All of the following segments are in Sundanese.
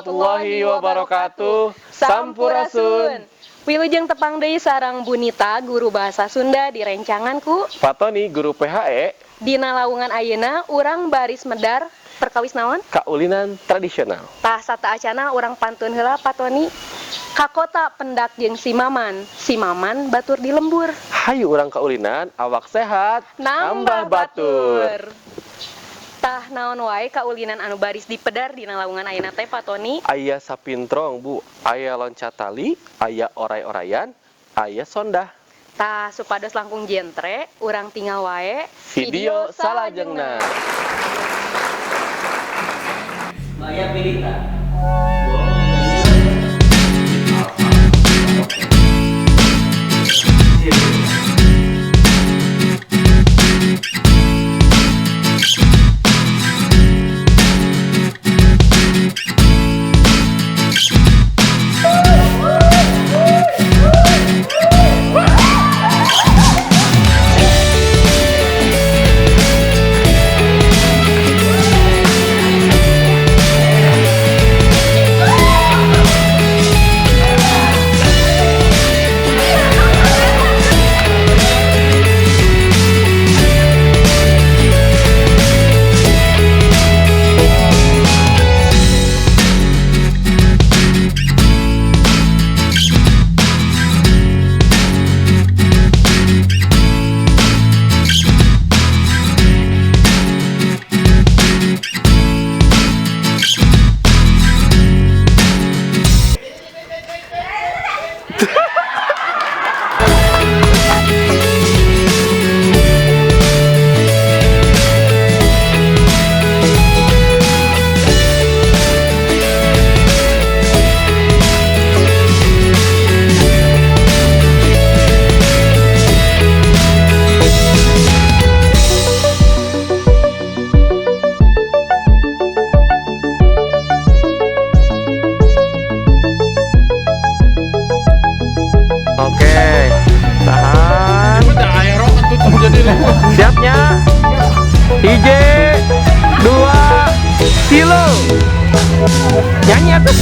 Warahmatullahi wabarakatuh. Sampurasun. Wilujeng tepang deui sareng Bunita, guru bahasa Sunda di rencangan ku Pak Tony, guru PHE. Dina laungan ayeuna urang baris medar perkawis naon? Kaulinan tradisional. Tah sataacana urang pantun heula, Pak Tony. Ka kota pendak jeung si Maman, si Maman batur di lembur. Hayu urang kaulinan, awak sehat, nambah batur. Tah naon wae kaulinan anu baris dipedar dina laungan ayeuna teh, Pak Tony? Aya sapintrong, Bu, aya loncat tali, aya oray-orayan, aya sondah. Tah supados langkung jentre, urang tinggal wae video salajengna. Maya Pirita. Oke, tahan. Siapnya, 1, 2, kilo. Nyanyi atuh.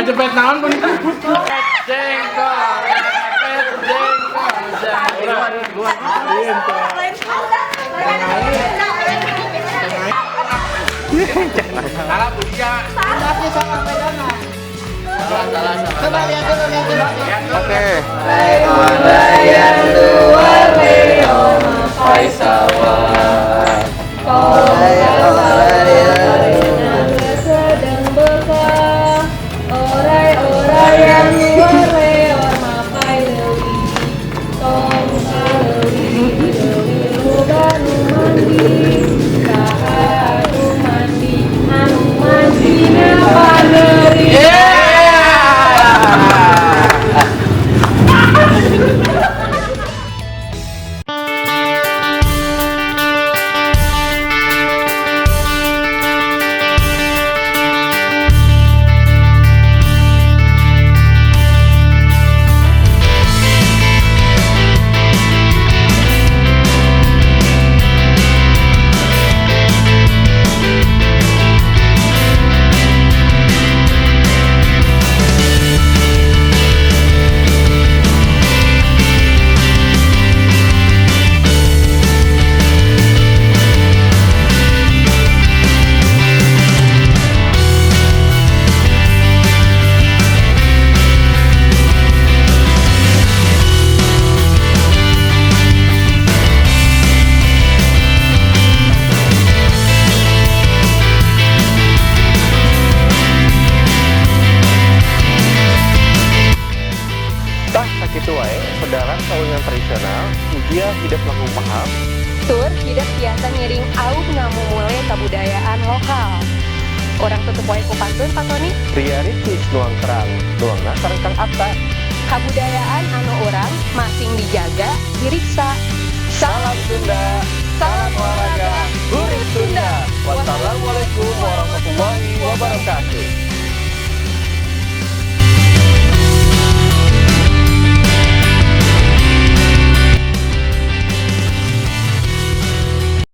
Jepet naon pun itu. Jengkol, jengkol, salah Budia. Salah. Coba lihat dulu, lihat dulu. Oke. Sedang bekah, orai-orai yang luar leor mapai leuwi, tong kaleuwi leuwi loba nu mandi, saha anu mandi, anu mandina pandeuri. Tah sakitu wae pedaran kaulinan tradisional, mugia hidup langkung paham. Tur hidup biasa ngiring aub ngamumule kabudayaan lokal. Urang tutup wae ku pantun, Pak Tony. Ria Ricis nuang kerang, nuangna sareng Kang Atta. Kabudayaan anu urang masing dijaga, diriksa. Salam Sunda, Salam olahraga, Hurip Sunda. Wassalamualaikum.